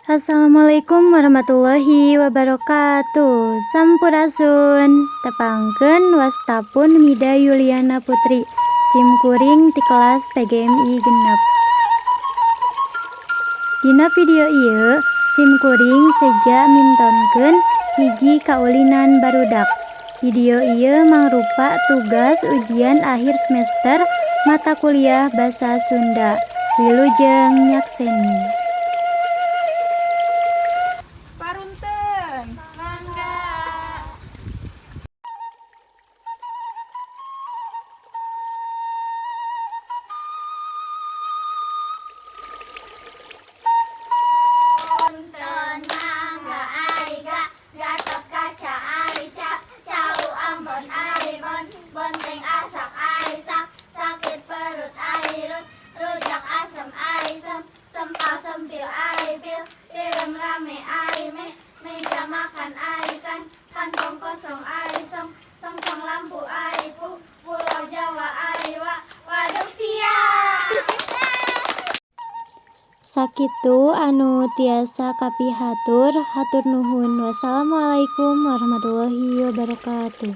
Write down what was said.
Assalamualaikum warahmatullahi wabarakatuh. Sampurasun. Tepangkeun, wasta pun Mida Yuliana Putri. Sim kuring ti kelas PGMI 6. Dina video ieu sim kuring seja mintonkeun hiji kaulinan barudak. Video ieu mangrupa tugas ujian akhir semester mata kuliah Basa Sunda. Wilujeng nyakseni. Parunten. Mangga. Punten, mangga, ari ga, Gatotkaca ari ca, cau Ambon ari bon, bonteng asak ari sak, sakit perut ari rut, rujak asem ari sem, sempal sempil ari pil, film rame ari meh, meja makan ari kan, kantong kosong ari song, song lampu ari pu, pulau Jawa ari wa, waduk siap. Sakitu anu tiasa kapihatur, hatur nuhun. Wassalamualaikum warahmatullahi wabarakatuh.